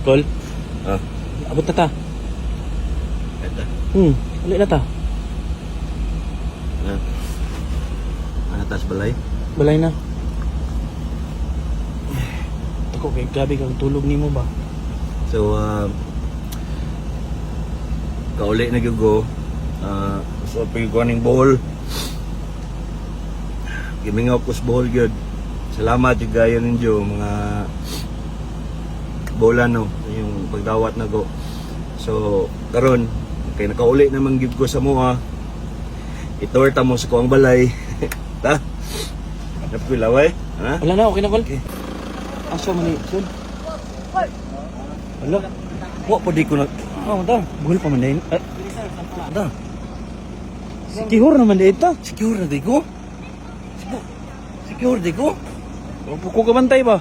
Kol, Ah, abot na ta. ito. Uli na ta. Ah. Ano tas balay? Balay na. Ako kay grabe kang tulog nimo ba? So, kauli na gyud ko. So, pag ko ning Bohol. Gimingaw ko sa Bohol gyud. Salamat yung gaya ninyo, mga Boholano, yung pagdawat na ko. So, karon kay nakauli naman gyud ko sa mua. Itorta mo sa kuang balay. Ta? Napkoy laway? Ha? Wala na, okay na, Kol. Okay. Asa man ni Sol? Wala. Wa pa di ko na. Oh, ta. Buhol pa man din. Eh, Da. sikihor naman din ta. Secure na di ko. Secure di ko. Ko kabantay ba?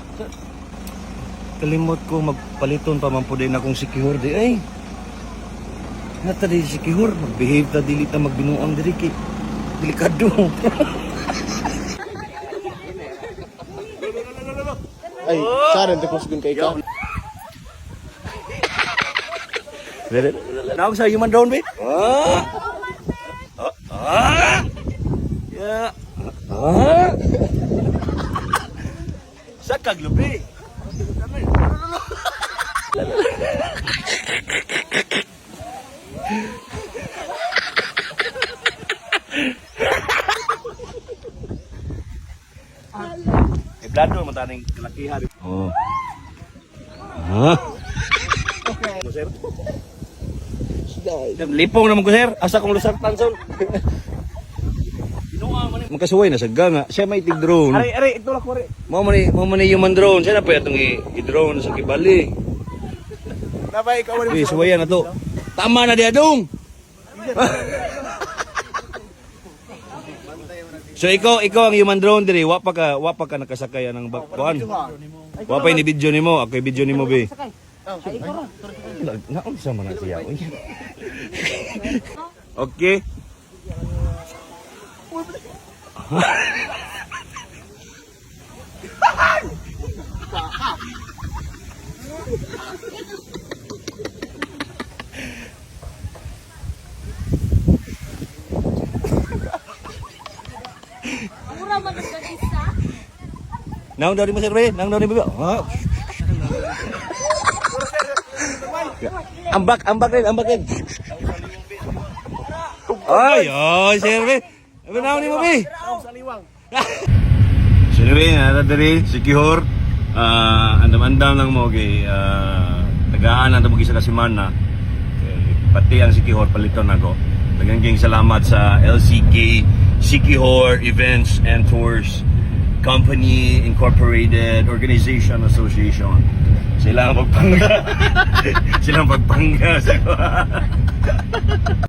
Kalimot ko magpaliton pa man po din akong secure di ay. Nata di secure, magbehave ta dili ta magbinuang diri kay delikado. Ay, saan ang tapos gun kay ka? Naog sa human drone be? Ah. Ah. Ah. Yeah. Ah. Sa kaglubi. Iblado mo taning kalakihan. Oh. Ha? Sir. Lipong naman ko, sir. Asa kong lusartan son. Makasuway na sa ganga. Siya may tig drone. Ari, ari, ito lang ko ari. Mo man ni human drone. Siya na pa itong i-drone sa kibali. Nabay ikaw Uy, suwayan na to. Tama na diya dong. So ikaw ang human drone diri, wa pa ka nakasakay anang kuan. Wa pa ni video nimo, ako video nimo be. Naunsa man na siya, oy. Okay. Mura man ang isa. Naong daw ni mo sir be, naong daw ni mo. Ah. Ambak, ambak rin, ambak rin. Ay, ay, sir be. Ano naong ni mo be? So anyway, nara diri si Kihor, andam-andam lang mo kay tagaan ang mo sa kasimana. Kay pati ang si Kihor paliton nako. Daghang kayong salamat sa LCK Sikihor Events and Tours Company Incorporated Organization Association. Sila ang pagpangga. Sila ang pagpangga.